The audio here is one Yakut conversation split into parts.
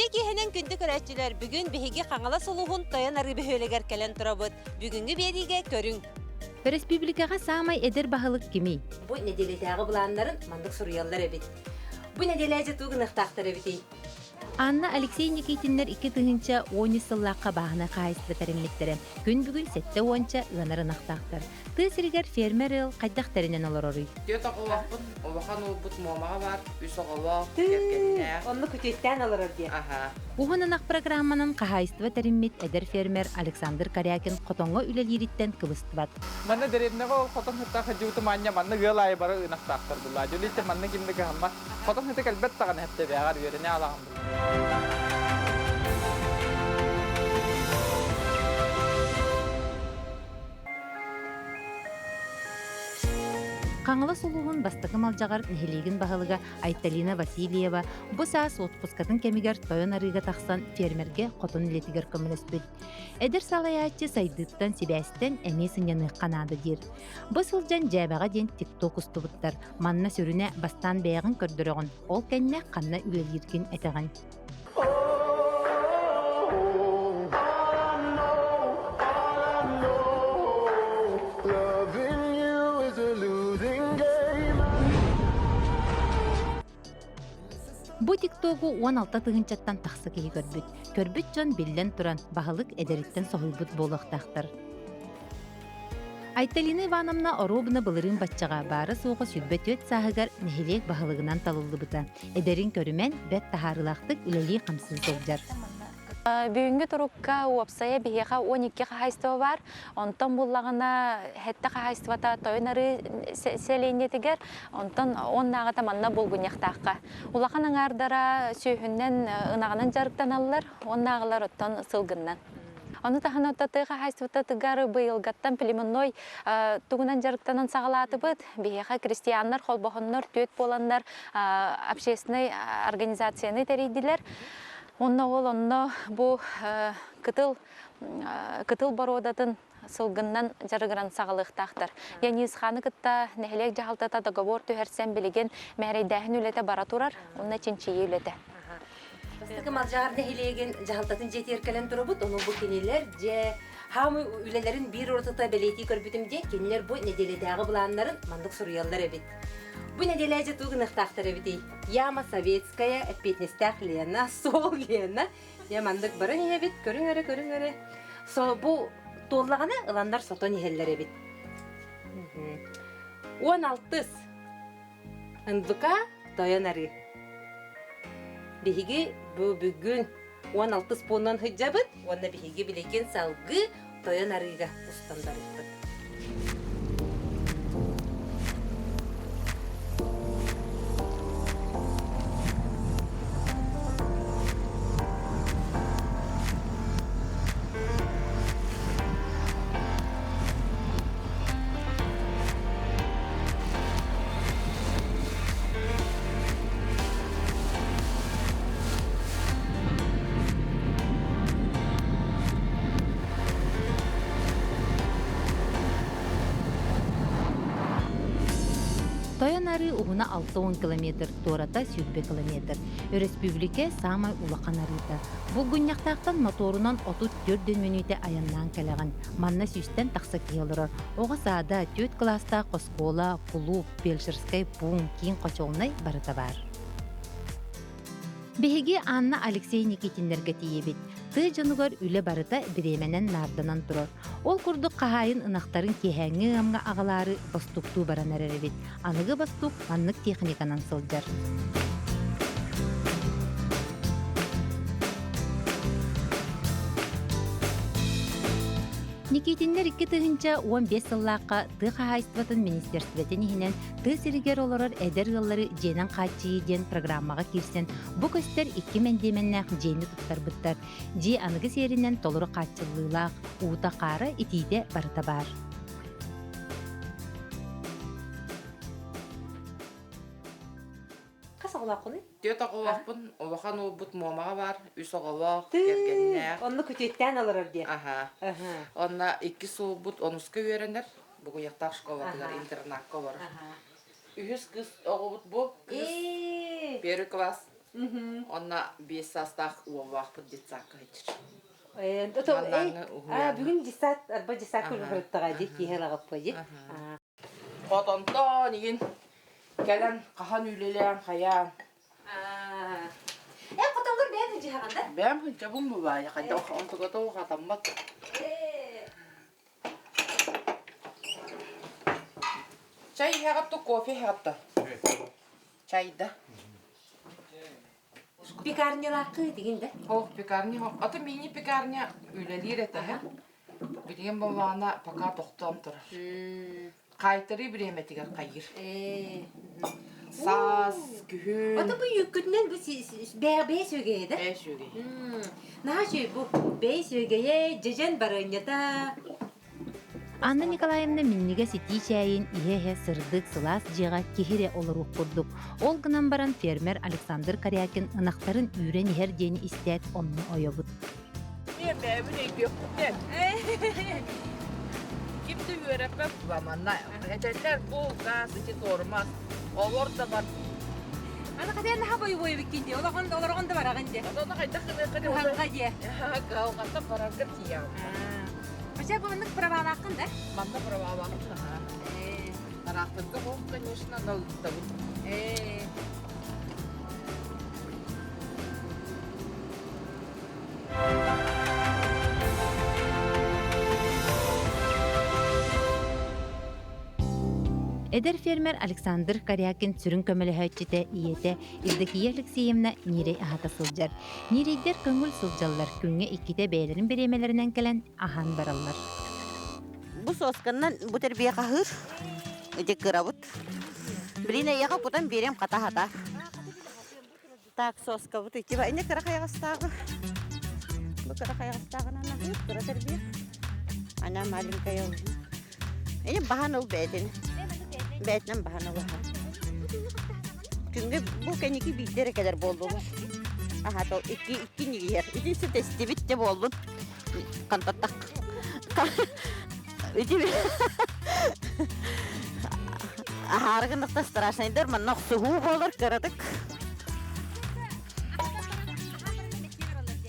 Үтүө киэһэнэн күндү көрөөччүлэр, бүгүн биһиги Хаҥалас улууһун Тойон Арыы бөһүөлэгэр кэлэн турабыт. Бүгүҥҥү биэриигэ көрүҥ. Өрөспүүбүлүкэҕэ саамай эдэр баһылык кимий? Бу нэдиэлэтээҕи былааннарын маннык суруйаллар эбит. Бу нэдиэлэ дьэ тугу гыныахтаахтар эбитий? Анна Алексей Никитиннэр 2013 сыллаахха бааһынай хаһаайыстыба тэриммиттэрэ. Күн бүгүн сэттэ уонча ыанар ынахтаахтар. Тыа сиригэр фермер ыал хайдах тэринэн олороруй? Түөрт оҕолоохпун, улахан уолбут Муомаҕа баар, үс оҕолоох, кэргэннээх. Онно күтүөттээн олорор диэн. Аһа. Уһун ынах программанан хаһаайыстыба тэриммит эдэр фермер Александр Корякин хотоҥҥо үлэлиириттэн кыбыстыбат. Манна дэриэбинэҕэ ол хотон сыттаах сылдьыбытым аанньа манна ыал аайы бары ынахтаахтар буллаа. Дьүлүйтэн манна ким да кыһаммат. Хотон сыта кэлбэт даҕаны хэптэбээҕэр үөрэнэ алаҕын Хаҥалас улууһун Бастакы Малдьаҕар нэһилиэгин баһылыга Айталина Васильева бу саас уоппускатын кэмигэр Тойон Арыыга тахсан фермергэ хотон үлэтигэр көмөлөспүт. Эдэр салайааччы сайдыыттан сибээстэн эмиэ сынньаныахха наада диир. Бу сылдьан дьээбэҕэ диэн тикток устубуттар. Манна сүрүнэ бастаан бэйэҕин көрдөрөҕүн, ол кэннэ ханна үлэлииргин этэҕин. Бу тиктогу 16 тыһыынчаттан тахса киһи көрбүт. Көрбүт дьон биллэн туран, баһылык эдэриттэн соһуйбут буолуохтаахтар. Айталина Ивановна оруобуна былырыын баччаҕа баара-суоҕа 24 сааһыгар нэһилиэк баһылыгынан талыллыбыта. Эдэрин көрүмэн, бэрт таһаарыылаахтык үлэлии-хамсыы сылдьар. Бүгүҥҥү турукка уопсайа биһиэхэ 12 хаһаайыстыба баар. Онтон буллаҕына сэттэ хаһаайыстыбата Тойон Арыы сэлиэнньэтигэр, онтон уоннааҕыта манна Булгунньахтаахха. Улахан аҥаардара сүөһүнэн, ынаҕынан дьарыктаналлар, уоннааҕылар оттон сылгыннан. Ону таһынан тыа хаһаайыстыбатыгар быйылгаттан племенной тугунан дьарыктанан саҕалаатыбыт. Биһиэхэ крестьяннар холбоһоннор түөрт буоланнар общественнай организацияны тэрийдилэр. Онно ол онно бу кытыл кытыл боруодатын сылгыннан дьарыгыран саҕалыахтаахтар. Янисханы кытта нэһилиэк дьаһалтата договор түһэрсэн билигин мээрэйдээһин үлэтэ бара турар, уонна чинчийии үлэтэ. Бастакы Малдьаҕар нэһилиэгин дьаһалтатын дьиэтигэр кэлэн турабыт. Ону бу кинилэр дьэ хаамыы үлэлэрин биир уратыта бэлиэтии көрбүтүм диэн кинилэр бу нэдиэлэтээҕи былааннарын маннык суруйаллар эбит. Бу нэдиэлэ дьэ тугу гыныахтаахтар эбитий? Яма Советская, эппиэтинэстээх Лена, суол Лена. Дьэ маннык баран иһэбит, көрүҥ эрэ, көрүҥ эрэ. Со бу туоллаҕына ыланнар сотон иһэллэр эбит. Уон алтыс НВК Тойон Арыы. Биһиги бу бүгүн 16 пуунан сылдьабыт уонна биһиги билигин салгыы Тойон Арыыга устан барыахпыт. Тойон арыы уһуна 60 километр, туората 20 километр. Өрөспүүбүлүкэ саамай улахан арыыта. Булгунньахтаахтан моторунан 34 мүнүүтэ айаннаан кэлэҕин. Манна сүүстэн тахса киһи олорор. Оҕо саада, түөрт кылаастаах оскуола, кулууп, фельдшерскэй пуун, киин хочуолунай барыта баар. Биһиги Анна Алексей Никитиннэргэ тиийэбит. Тыа дьонугар үлэ барыта бириэмэнэн наарданан турар. Ол курдук хаһаайын ынахтарын киэһээҥҥи ыамҥа аҕалаары бостууктуу баран эрэр эбит. Аныгы бостуук маннык техниканан сылдьар. Никитиннэр 2015 сыллаахха тыа хаһаайыстыбатын министиэристибэтин иһинэн тыа сиригэр олорор эдэр ыаллары дьиэнэн хааччыйыы диэн программаҕа киирсэн, бу көстөр икки мэндиэмэннээх дьиэни туттарбыттар. Дьиэ аныгы сиэринэн толору хааччыллыылаах, уута-хаара, итиитэ барыта баар. Хас оҕолооххунуй? Түөрт оҕолоохпун, улахан уолбут Муомаҕа баар, үс оҕолоох, кэргэннээх. Онно күтүөттээн олорор диэн. Аһа. Онно иккис уолбут онуска үөрэнэр, Бугуйахтаах школатыгар интернакка олорор. Үһүс кыыс оҕобут бу кыыс первый класс. Онно 5 саастаах уоллаахпыт детсадка сылдьар. Маннааҥҥы уһуйааҥҥа. Бүгүн десад, арба десадка үлэһиттаҕа дии киһи ылаҕаппа дии. Хотонтон игин кэлэн хаһан үлэлээн хайаан. Э, хотоҥҥор бэйэм сылдьыһаҕын да? Бэйэм сылдьабын бывает, хайдах онтугата хатаммат. Чай иһэҕит то кофе иһэҕит то? Чайда. Пекарнялааххы тигин да? Ох, пекарня, аты мини-пекарня үлэлиир этэ. Билигин боллаана пока тохтоон турар. Хаайтарыы бириэмэтигэр хайыр. Саас, күһүн. Ата бу үүккүтүнэн бу бэйэ сүөгэйэ да? Бэйэ сүөгэйэ. Наһаа үчүгэй бу бэйэ сүөгэйэ, дьэдьэн барыанньата. Анна Николаевна минньигэс итии чээйин иһэ-иһэ сырдык, сылаас дьиэҕэ киһи эрэ олоруох курдук. Ол гынан баран фермер Александр Корякин ынахтарын үүрэн иһэр диэни истээт онно ойобут. Бэйэбин өйдүөхпүтэ. Ким да үөрэппэт манна этэллэр бу газ ити тормоз олор да бар. Аны хатыан наха бойубой эбиккин дии, олоҕун олороҕун да бараҕын дии. Онно хайдах гыныахха Кыһалҕа дии. Кыһалҕаттан барарга тиийэҕин. Бача бу маннык правалааххын да? Манна правалаахпын аха. Тараахтарга хоһ, конечно, но ыттабыт. Эдэр фермер Александр Корякин сүрүн көмөлөһөөччүтэ ийэтэ Евдокия Алексеевна ньирэй аһата сылдьар. Ньирэйдэр көҥүл сылдьаллар, күҥҥэ иккитэ бэйэлэрин бириэмэлэринэн кэлэн аһаан бараллар. Бу сосканнан бу тэрбиэ хаһыыр. Ити кырабыт. Билин эйиэхэ кутан биэриэм хата-хата. Так, соскабыт ити ини кыра хайаҕастааҕы. Бу кыра хайаҕастааҕынан аһыыр, кыра тэрбиэх. Она маленькая уже. Ини баһан ыл бэйэтин. Бэйэтинэн баһан ыл аха. Күҥҥэ бу кэнники биирдэ эрэ кэлэр буоллулар. Аха, то икки икки ньигиһэр. Ити тэстибит те буоллун. Хантаттах. Ити Аһаарыгыннахта страшнайдар манна охсуһуу буолар кыратык.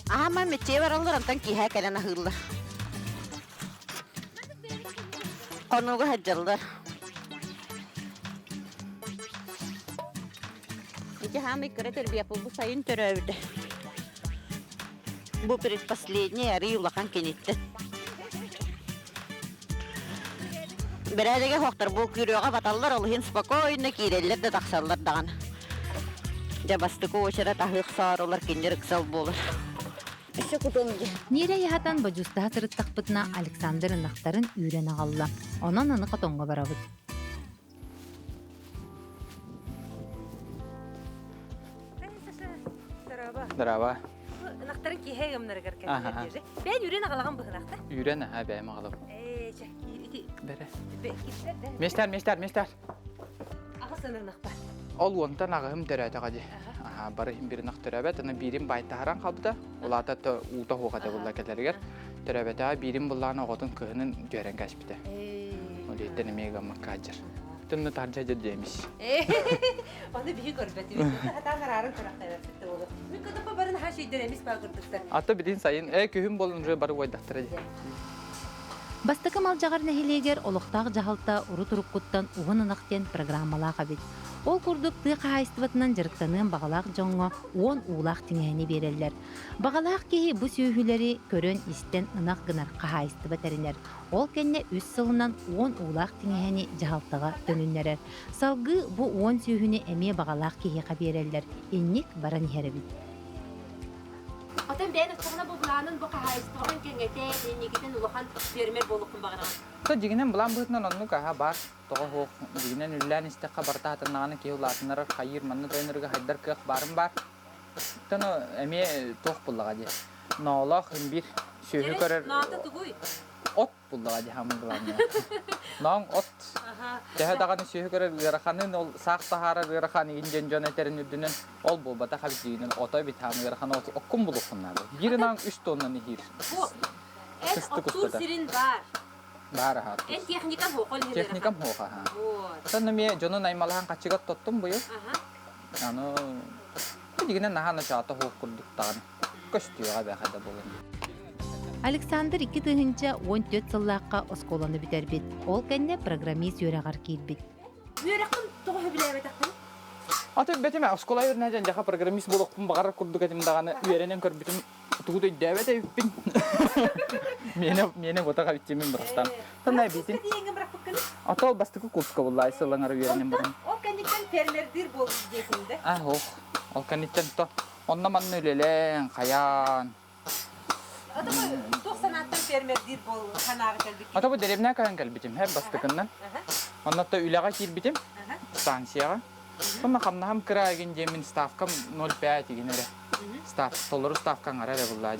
Аама меччиэ бараллар, онтон киэһэ кэлэн аһыыллар. Хонууга сылдьаллар. Ити хаамый кыра тэрбиэппил бу сайын төрөөбүтэ. Бу предпоследний арыы улахан киниттэн. Бэрээдэгэ суохтар бу күрүөҕэ баталлар, ол иһин спокойно киирэллэр да тахсаллар даҕаны. Дьэ бастакы уочарат аһыах соорулар кинилэр ыксал буолар. Өссө кутум дии. Ньирэй аһатан бодьуустаһа сырыттахпытына Александр ынахтарын үүрэн аҕалла. Онон аны хотоҥҥо барабыт. Здорово. Ынахтарын киэһэ ыамнарыгар кэллилэр диэри. Бэйэн үрэн аҕалаҕын быһылаахта. Үүрэн аха бэйэм аҕалабын. Ээ, чэ, ити Бэрэ. киирдэр да. Местер, местер, местер. Аҕыс ынах Ол уонтан аҕыһым төрөөтөҕө дии. Аха, бары иһин бир ынах төрөөбөт, аны биирин байтаһаран хаалбыта. Улаата уута суох этэ булла кэлэригэр. Төрөөбөтөҕө биирин буллаан оҕотун кыһынын дьүөрэн кээспитэ. Ол иһиттэн эмиэ гаммакка сылдьар. Тымны таһырдьа дьэ диэмис. Ону биһи көрбөтүбүт. Хатаан арааран көрөхтөрөппүт да буолуо. Мин кытыппа барын хааш өйдөр эмис баа курдуктар. Ата билин сайын, э күһүн болун уже бары уойдахтара дии. Бастакы Малдьаҕар нэһилиэгэр олохтоох дьаһалта урут-уруккуттан Уһун ынах диэн программалаах эбит. Ол курдук тыа хаһаайыстыбатынан дьарыктаныан баҕалаах дьоҥҥо уон уулаах тиҥэһэни биэрэллэр. Баҕалаах киһи бу сүөһүлэри көрөн-истэн ынах гынар хаһаайыстыба тэринэр. Ол кэннэ үс сылынан уон уулаах тиҥэһэни дьаһалтаҕа төнүннэрэр. Салгыы бу уон сүөһүнү эмиэ баҕалаах киһиэхэ биэрэллэр. Инник баран иһэр эбит. Отон бэйэн оччоҕуна бу былаанын бу хаһаайыстыбаҕын кэҥэтэн, инникитин улахан фермер буолуоххун баҕараҕын? То дьиҥинэн былаан быһыытынан оннук аһа баар. Тоҕо суох. Дьиҥинэн үллээн истэххэ барыта хатаннаҕына киһи улаатыннарар, хайыыр, манна тойонорго хайдар кыах баарын баар. Оттон эмиэ туох буллаҕа дии. Ноолоох биир сүөһү көрөр Ноото тугуй? От буллаҕа дии хаамын главное. Ноон от. Төһө даҕаны сүөһү көрөр ыараханын, ол саах таһаарар ыарахан игин диэн дьон этэрин үрдүнэн ол буолбатах эбит дигинэн ото эбит хаамы ыарахан от оккун булуоххун наада. Биир ынаан үс тоннан иһиир. Бу эн Кыстык оттуур устата. сирин баар. Баар аһа. Эн техникаҥ суох ол иһин Техникам ыарахан. суох аха. Вот. Оттон эмиэ дьонун аймалаһан хаччыгар тоттум быйыл. Аха. Аны Дигинэн наһаа начаата суох курдук даҕаны. Көстүөҕэ бэхэ да буолан. Александр 2014 сыллаахха оскуоланы бүтэрбит. Ол кэннэ программист үөрэҕэр киирбит. Үөрэххин тоҕо сөбүлээбэтэххин? Аты бэтим оскуола үөрэнэ дьэн дьаха программист буолуохпун баҕарар курдук этим даҕаны үөрэнэн көрбүтүм тугу да өйдөөбөт эбиппин. Миэнэ миэнэ ботах эбиттимин бырахтан. Танай битин. Ата ол бастакы курска буллай сыллаңара үөрэнэн баран. Ол кэнниттэн фермердиир буолбут диэтин да? А, ох. Ол кэнниттэн то онно манна үлэлээн, хайаан. Ата туох санааттан фермердиир буол санааҕа кэлбиккин? Ата бу дэриэбинэ кэлэн кэлбитим, һэ бастакыннан. Онно то үлэҕэ киирбитим, станцияҕа. Сонно хамнаһым кыра игин диэммин ставкам 0,5 игин эрэ. Став, толору ставка аҥара эрэ буллаа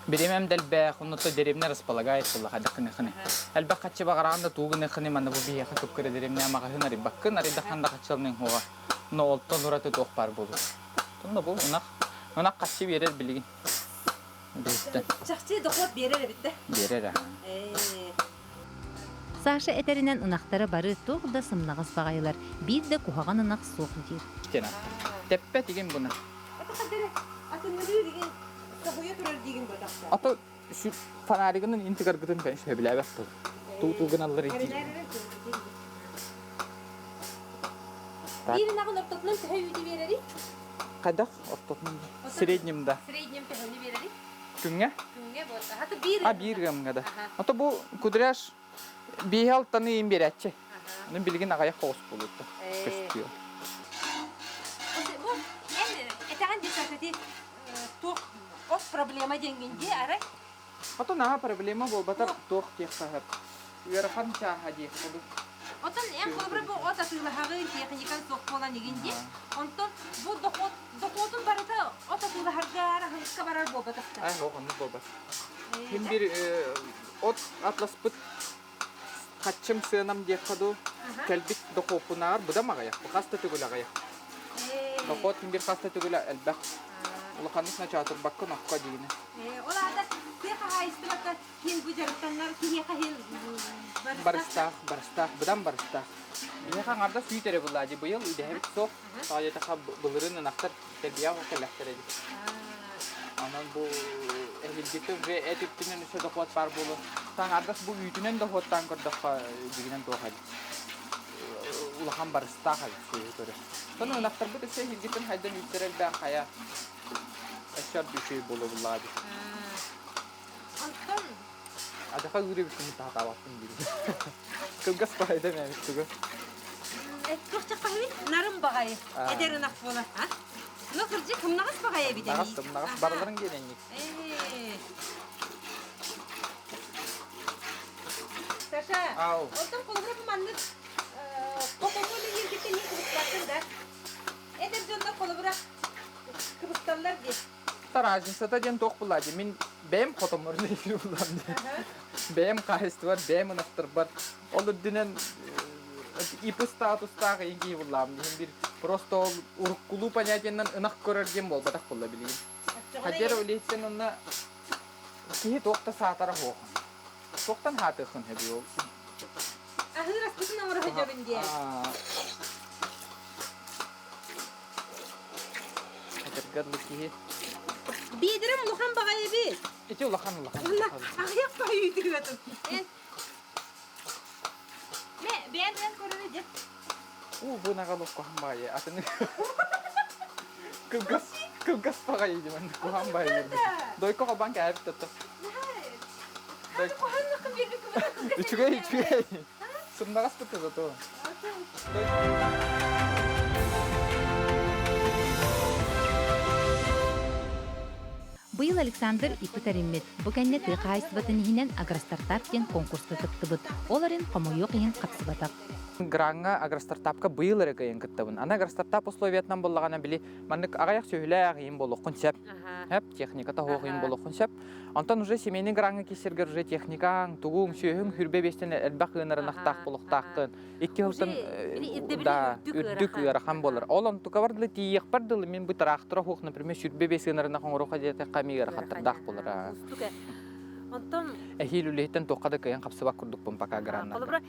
Бириэмэм да элбэх, онно дэриэбинэ располагает буолла хайдах гыныаххыный. Элбэх хаччы баҕараан да туу гыныаххыный, манна бу биһиэхэ кып-кыра дэриэбинэ маҕаһыын арыйбаккын, арыйдаххын да хаччыланыҥ уоҕа. Но олтон ураты туох баар буолуо. Онно бу ынах, ынах хаччы биэрэр билигин. Биһиттэн. Чахчы дохуот биэрэр эбит да? Биэрэр аа. Саша этэринэн ынахтара бары туох да сымнаҕас баҕайылар, биир да куһаҕан ынах суох диир. Тэппэт игин буна. Ато фонаригынан интигаргытын сөбүлээбэт тыл. Туу-туу гыналлар ити. Биир ынаҕын ортотунан төһө үүтү биэрэрий? Хайдах ортотунан? Среднем да. Среднем төһөнү биэрэрий? Күҥҥэ? Күҥҥэ вот. Ата биир А биир ыамҥа да. Ото бу кудряш биэһи алтаны ыйын биэрээччи. Аны билигин аҕыйах хоҕус буолуутта. Көстүө. Бу эн этэҕин дии сатати туох от проблема диэҥҥин дии арай? Ото наһаа проблема буолбатар туох диэххэ сөп. Ыарахан чааһа диэххэ дуу. Отон эн холобура бу от атыылаһаҕын техникаҥ суох буолан игин дии. Онтон бу дохуот дохуотун барыта от атыылаһарга аһылыкка барар буолбатахтар. Ай, ох, оннук буолбат. Ким бир от атласпыт хаччым сыанам диэххэ дуу, кэлбит дохуоппунааҕар быдам аҕыйах, хас да төгүл аҕыйах. Дохуот ким бир хас да төгүл элбэх. Улаханнык начаатырбаккын окко диигинэ. Ол аата тыа хаһаайыстыбата киин бу дьарыктаннар киһиэхэ иһин барыстаах, барыстаах, быдан барыстаах. Биһиэхэ аҥардас үүт эрэ булла дии быйыл идэһэбит суох. Тоҕо диэтэххэ былырыын ынахтар тэрбийэх кэллэхтэрэ дии. Онон бу эһилгитэ уже эт үптүнэн өссө дохуот баар буолуо. Аҥардас бу үүтүнэн дохуоттаан көрдөххө дьигинэн туох эбит. Улахан барыстаах эбит сүөһү көрө. Сону ынахтарбыт өссө эһилгитин хайдан үүттэрэ элбээн хайа өссө ордук үчүгэй буолуо буллаҕа дии. Онтон Адьаха ыыр эбиппин таһатаабаппын диир. Кылгас баҕайы да мээбит тугу. Туохчаххаһый нарын баҕайы эдэр ынах буолар. Ну кырдьык хымнаҕас баҕайы эбит Сымнаҕас сымнаҕас барыларын гиэнэнник. Саша, Ау. онтон холобура бу маннык хотоҥҥо үлэлииргиттэн иһин кыбыстааттын да? Эдэр дьоннор холобура кыбысталлар дии. Разницата диэн туох буолла дии мин бэйэм хотоммор үлэлиир буоллам дии. Бэйэм хаһаайыстыбар, бэйэм ынахтарбар ол үрдүнэн ИП статустаах ыйын киһи буллаам диһин бир просто ол уруккулуу понятиеннан ынах көрөр диэн буолбатах буолла билигин. Хотя үлэһиттэн онно киһи туох да саатара суох. Туохтан хаатыаххын сөбүй ол? Аһыыр аспытын оҥоро сылдьабын диэн. Этэргэр бу киһи. Биэдэрим улахан баҕайы эбит. Ити улахан улахан. Аҕыйах баҕайы үүтүгэтин. Мэ, бэйэн бэйэн көрөрө дьэ. Уу, бу наҕал куһаҕан баҕайы. Атын кылгас кылгас баҕайы димэн куһаҕан баҕайы. Дойко холбоон кээбит тотто. Үчүгэй үчүгэй. Сымнаҕас бытты зато. Быйыл Александр ИП тэриммит. Бу кэннэ тыа хаһаайыстыбатын иһинэн Агростартап диэн конкурска кыттыбыт. Ол эрэн хомойуох иһин хапсыбатах. Граҥҥа Агростартапка быйыл эрэ кыайан кыттабын. Аны Агростартап условиятынан буллаҕына били маннык аҕыйах сүөһүлээх иһин буолуоххун сөп. Хөп, техниката суох иһин буолуоххун сөп. Онтон уже семейный граҥҥа киирсэргэр уже техникаҥ, тугуҥ, сүөһүҥ хүрбэ биэстэн элбэх ыанарынахтаах буолуохтааххын. Икки сылтан да үрдүк ыарахан буолар. Ол онтукабар дылы тиийиэхпэр дылы мин бу трактора хуох, например, сүрбэ биэс ыанарынах оҥоруохха диэтэххэ эмиэ ыарахаттардаах буолар. Онтон Эһиил үлэһиттэн туохха да кыайан хапсыбат курдукпун пока граннарга. Холобура,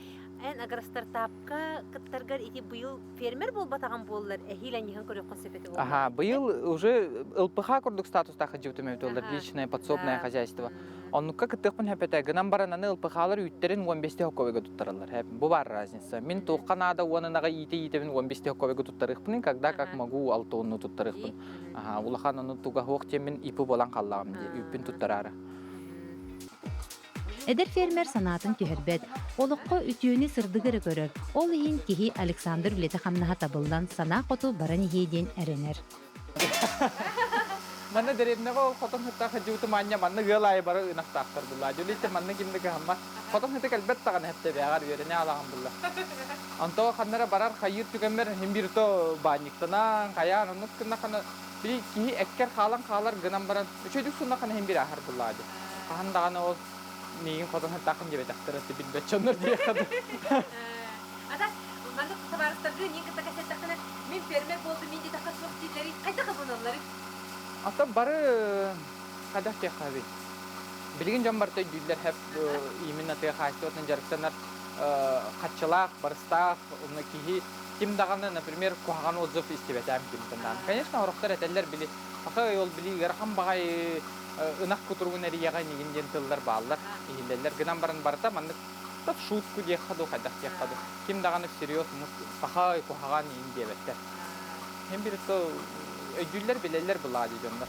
эн агростартапка кыттаргар ити быйыл фермер буолбатаҕын буоллар, эһиил анньыһан көрүөххүн сөп этэ буоллар. Ага, быйыл уже ЛПХ курдук статустаах сылдьыбытым эбит буоллар, личное подсобное хозяйство. Оннукка кыттыахпын сөп этэ. Гынан баран аны ЛПХ-лар үүттэрин 15 тыһ туттараллар. Бу баар разница. Мин туохха наада уон ынаҕы иитэ-иитэбин 15 тыһ туттарыахпын, когда как могу алта уонну туттарыахпын. Аха, улахан ону туга суох диэммин ИП буолан хааллаҕым дии, үүппүн туттараары. Эдэр фермер санаатын түһэрбэт, олоххо үтүөнү-сырдыгы эрэ көрөр. Ол иһин киһи Александр үлэтэ-хамнаһа табыллан, санаа хоту баран иһиэ диэн эрэнэр. Манна дэриэбинэҕэ ол хотон сыттаах сылдьыбытым аанньа манна ыал аайы бары ынахтаахтар булла. Дьүлүйтэ манна ким да кыһаммат. Хотон сыта кэлбэт даҕаны хэптэбээҕэр үөрэнэ алаҕын булла. Онто ханна эрэ барар хайыыр түгэммэр иһин биир то баанньыктанан, хайаан оннук гыннаххына били киһи эккэр хаалан хаалар гынан баран үчүгэйдик суннаххына иһин биир ааһар буллаа дии. Хаһан даҕаны ол миигин хотон сыттааххын диэбэтэхтэр өттө билбэт дьоннор диэххэ дуу. Ата, маннык табаарыстаргы нин кытта кэпсэттэххинэ, мин фермер буолдум, мин диэтэххэ суох дииллэрий, хайдах ылыналларый? Ата бары хайдах диэххэ эбий. Билигин дьон барыта өйдүүллэр хэп именно тыа хаһаайыстыбатынан дьарыктанар хаччылаах, барыстаах, онно киһи ким даҕаны, например, куһаҕан отзыв истибэтээм кимтэн даҕаны. Конечно, орохтор этэллэр били, пахай ол били ыарахан баҕайы ынах кутуругун эрийэҕэ инигин диэн тыллар бааллар, иһиллэллэр. Гынан баран барыта маннык в шутку диэххэ дуу, хайдах диэххэ дуу. Ким даҕаны всерьез пахай, куһаҕан иин диэбэттэр. Һин бир өйдүүллэр, билэллэр былаа дии дьоннор.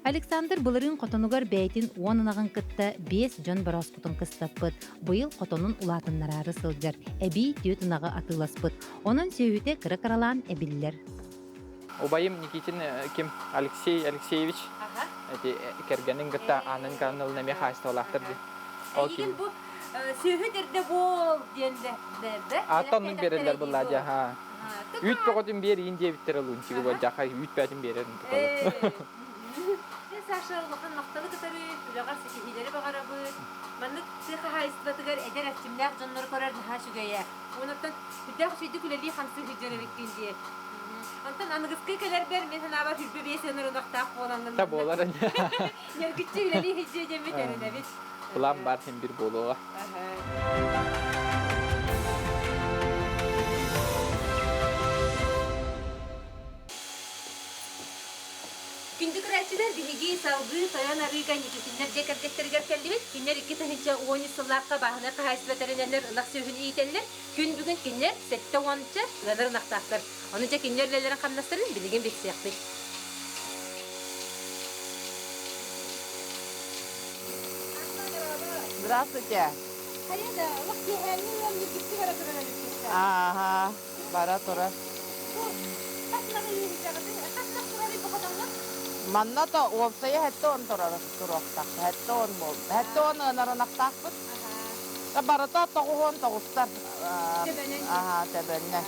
Александр былырыын хотонугар бэйэтин уон ынаҕын кытта биэс дьон борооскутун кыстаппыт. Быйыл хотонун улаатыннараары сылдьар. Эбии түөрт ынаҕы атыыласпыт. Онон сүөһүтэ кыра-кыралаан эбиллэр. Убайым Никитин ким Алексей Алексеевич эти кэргэнин кытта Анна Николаевна эмиэ хаачыстыбалаахтар дии. Ол Эйигин бу сүөһү төрдө буол диэн да Аата оннук биэрэллэр былаа дьаха. Үүт бөҕөтүн биэриин диэбиттэрэ лунчигы буолдьаха үүт бээтин биэрэрин туталар. Саша улахан махталы кытары үлэҕэр ситиһиилэри баҕарабыт. Маннык тыа хаһаайыстыбатыгар эдэр эрчимнээх дьоннору көрөр наһаа үчүгэйэ. Онуттан сүрдээх үчүгэйдик үлэлии-хамсыы сылдьар эбиккин дии. Онтон аныгыскы кэлэрбэр мин санаабар 25 ыныр ынахтаах буолаҥҥын Та буолар ньиргиччи үлэлии сылдьыа диэммит эрэнэбит. План бар син бир буолуоҕа. Күндү көрөөччүлэр, биһиги салгыы Тойон Арыыга Никитиннэр дьиэ кэргэттэригэр кэллибит. Кинилэр 2013 сыллаахха бааһынай хаһаайыстыба тэринэннэр ынах сүөһүнү иитэллэр. Күн бүгүн кинилэр 70-ча ыанар ынахтаахтар. Ону дьэ кинилэр үлэлэрин хамнастарын билигин билсиэхпит. Здравствуйте. Хайа да, олох киэһээҥҥи ыам ньиргиччи бара турар эбиппит. Ааха, бара турар. Манна то уопсайа хэттэ он турар туруохтаах. Хэттэ он буол. Хэттэ он ыанарынахтаахпыт. Барыта тоҕуһуон тоҕустар. Аха, төбөннө.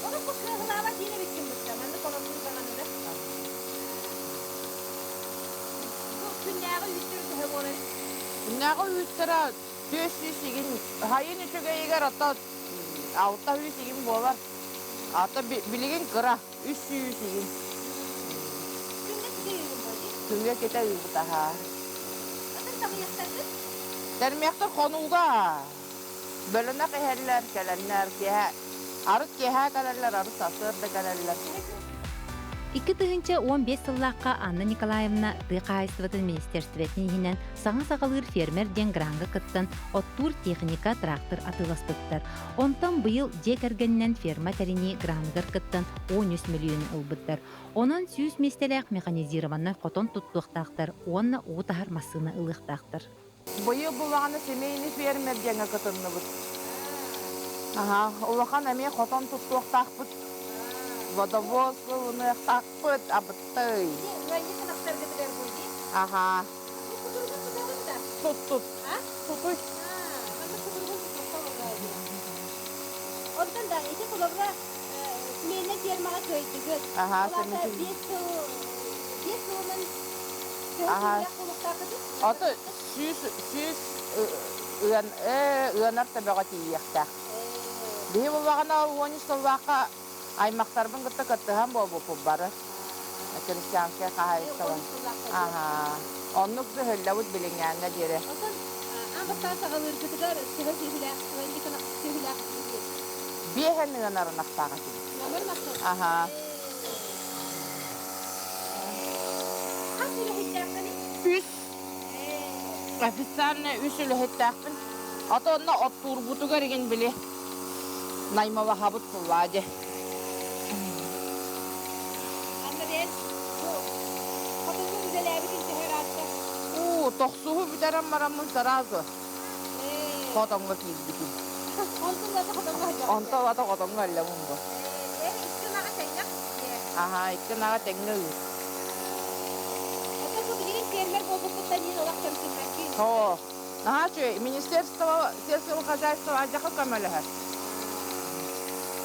Олох бу кыаһылаабат диэн эбиккин бытта. Маннык олордуу даҕаны да. Бу күннээҕи үүттэр төһө буолар? Күннээҕи үүттэрэ 400 игин хайын үчүгэйигэр ото 600 игин буолар. Ата билигин кыра 300 игин. Күҥҥэ ките ыыбын буолди? Күҥҥэ ките ыыбыт аһаа. Атын тамыйахтаргыт? Тэрмиэхтэр хонууга бөлөнөх иһэллэр, кэлэннэр киэһэ арыт киэһэ кэлэллэр, арыт сарсыарда кэлэллэр. 2015 сыллаахха Анна Николаевна тыа хаһаайыстыбатын министерствотын иһинэн саҥа саҕалыыр фермер диэн граҥҥа кыттан оттуур техника, трактор атыыласпыттар. Онтон быйыл дьиэ кэргэнинэн ферма тэринии граныгар кыттан 13 мөлүйүөнү ылбыттар. Онон 100 миэстэлээх механизированнай хотон туттуохтаахтар уонна уу таһар массыына ылыахтаахтар. Быйыл булаҕана семейный фермер диэҥҥэ кытынныбыт. Аһа, улахан эмиэ хотон туттуохтаахпыт. Водовоз ылыныахтаахпыт, абыттай. Аха. Тут, тут. Тутуй. Онтон да ити холобура сменнэ фермаҕа кыайдыгыт. Аха, Ол аата 5 сыл 5 сылынан Аха. Ото 100 100 ыан ыанар төбөҕө тиийиэхтээх. Биһи буллаҕына 13 сыллаахха аймахтарбын кытта кыттыһан буолбуппут бары. Крестьянскай хаһаайыстыба. Аха. Оннук көһөллөбүт билиҥҥээҥҥэ диэри. Оттон аан бастаан саҕалыыргытыгар төһө сүөһүлээх, сүөһүлээх Биэһэн ыанар ынахтаах этибит. Ыанар ынахтаах. Аха. Хас үлэһиттээххиний? Үс. Официально үс үлэһиттээхпин. Ото онно оттуурбутугар игин били наймалаһабыт буллаа дьэ. Анна бэйэн бу хотоҥҥо үлэлээбитин төһө ыраатта? Уу, тохсуһу бүтэрэн бараммын сразу хотоҥҥо киирбитим. Онтун да хотоҥҥо сылдьаҕын. Онтон ата хотоҥҥо өллөмүн бу. Икки ынаҕа тэҥҥэ Аһаа, икки ынаҕа тэҥҥэ ыыр. Оттон бу билигин фермер буолбуккуттан иһин олох кэмсиммэккин. Оо, наһаа үчүгэй. Министерство сельского хозяйства алдьархай көмөлөһөр.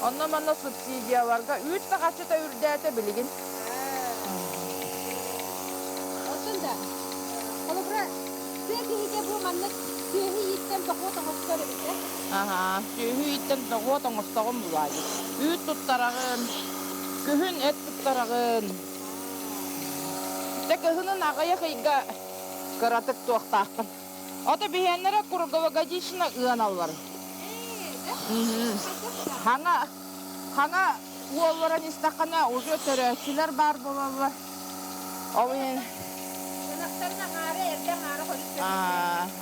Онно-манна субсидияларга үүт да харчыта үрдээтэ билигин. Оттон да, холобура, тыа киһитэ бу маннык сүөһү ииттэн дохуот оҥостор эбит ээ. Аһаа, сүөһү ииттэн дохуот оҥостоҕун булаайы. Үүт туттараҕын, күһүн эт туттараҕын. Дьэ кыһынын аҕыйах ыйга кыратык туохтаахпын. Ото биһиэннэрэ круглогодично ыаналлар. Хаҥа хаҥа уолларан истэххинэ уже төрөөччүлэр баар буолаллар. Ол иһин Ынахтарын аҥаара эрдэ аҥаара хойут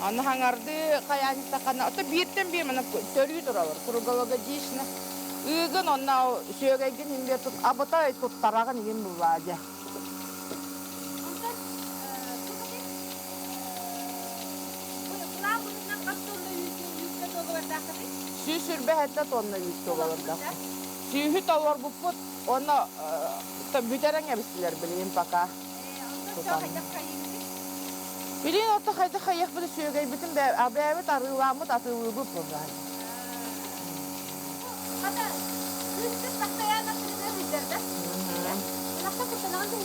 Аны хаҥардыы хайаан истэххинэ, ото бииртэн биир маны төрүү тураллар круглогодично. Ыыгын онно сүөгэйгин иҥгэ тут абытай туттараҕын игин буллаа дьэ. Онтон былаан быһыытынан хас тонна үүккэ дуогабардааххытый? 127 тонна үүт дуогабардаахпыт. Сүүһү толорбуппут уонна бүтэрэн кэбистилэр билигин пока. Онтон хайдах хайыыбытый? Билигин ото хайдах хайыахпыт сүөгэйбитин бэйэбит арыылааммыт атыылыыбыт буоллаҕа. Хата, кыыскыт тахтайаан аттыгытыгар сылдьар да? Ынахтан куттанаҕын да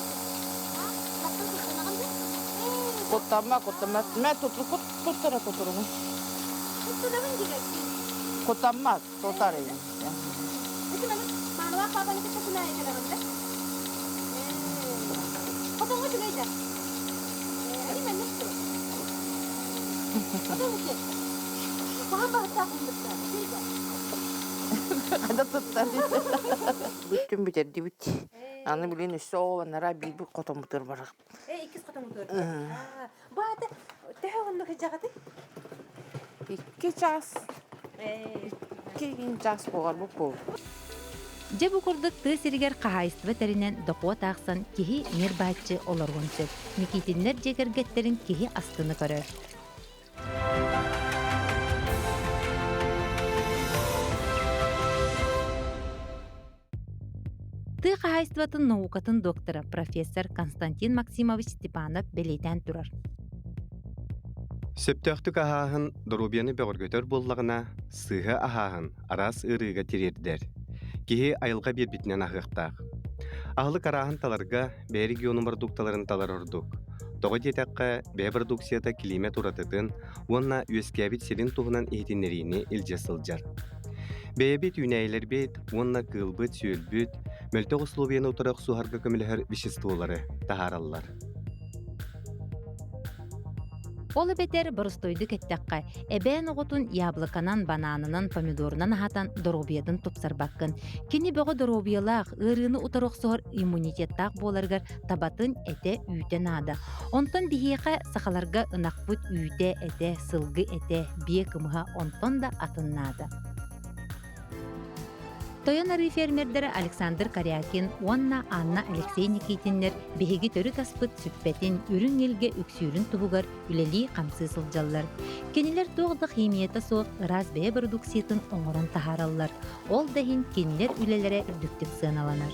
Ынахтан куттанаҕын да? Куттамма, куттамма. Мэ туттара тутуругун. Куттанабын дигэккин. Куттаммат, тутар ини. Ити маны маанылаах паапаны кытта сымаайа кэлэҕин да? Хотоҥҥо үчүгэй да? Ани маннык дуо? Хотоҥ үчүгэй. Куһаҕан баһыттаах муннукта. Үчүгэй да? Хада туттар. Бүттүм бүтэрдибит. Аны билин өссө оҕолоннора биирбит хотоммутугар барах. Э, иккис хотоммутугар. Бу аата төһө оннук сылдьаҕытый? Икки час. Икки час буолар бу Дьэ бу курдук тыа сиригэр хаһаайыстыба тэринэн дохуот аахсан киһи ньир-бааччы олоруон сөп. Никитиннэр дьиэ кэргэттэрин киһи астына көрөр. Тыа хаһаайыстыбатын наукатын доктора, профессор Константин Максимович Степанов бэлиэтээн турар. Сөптөөхтүк аһааһын доруобуйаны бөҕөргөтөр буоллаҕына, сыыһа аһааһын араас ыарыыга тириэрдэр. Киһи айылҕа биэрбитинэн аһыахтаах. Аһылык арааһын таларга бэйэ регионун бородуукталарын талар ордук. Тоҕо диэтэххэ, бэйэ продукцията килиимэт уратытын уонна үөскээбит сирин туһунан иһитиннэриини илдьэ сылдьар. Бэйэбит үүнээйилэрбит уонна кыылбыт-сүөлбүт мөлтөх условияны утары охсуһарга көмөлөһөр веществолары таһаараллар. Ол эбэтэр боростуойдук эттэххэ, эбээн оҕотун яблоканан, бананынан, помидорунан аһатан доруобуйатын тупсарбаккын. Кини бөҕө доруобуйалаах, ыарыыны утары охсуһар иммунитеттаах буоларыгар табатын этэ, үүтэ наада. Онтон биһиэхэ, сахаларга ынахпыт үүтэ, этэ, сылгы этэ, биэ кымыһа онтон да атын наада. Тойон арыы фермердэрэ Александр Корякин уонна Анна Алексей Никитиннэр биһиги төрүт аспыт сүппэтин, үрүҥ илгэ үксүүрүн туһугар үлэлии-хамсыы сылдьаллар. Кинилэр туох да химията суох ыраас бэйэ бородууксуйатын оҥорон таһаараллар. Ол да иһин кинилэр үлэлэрэ үрдүктүк сыаналанар.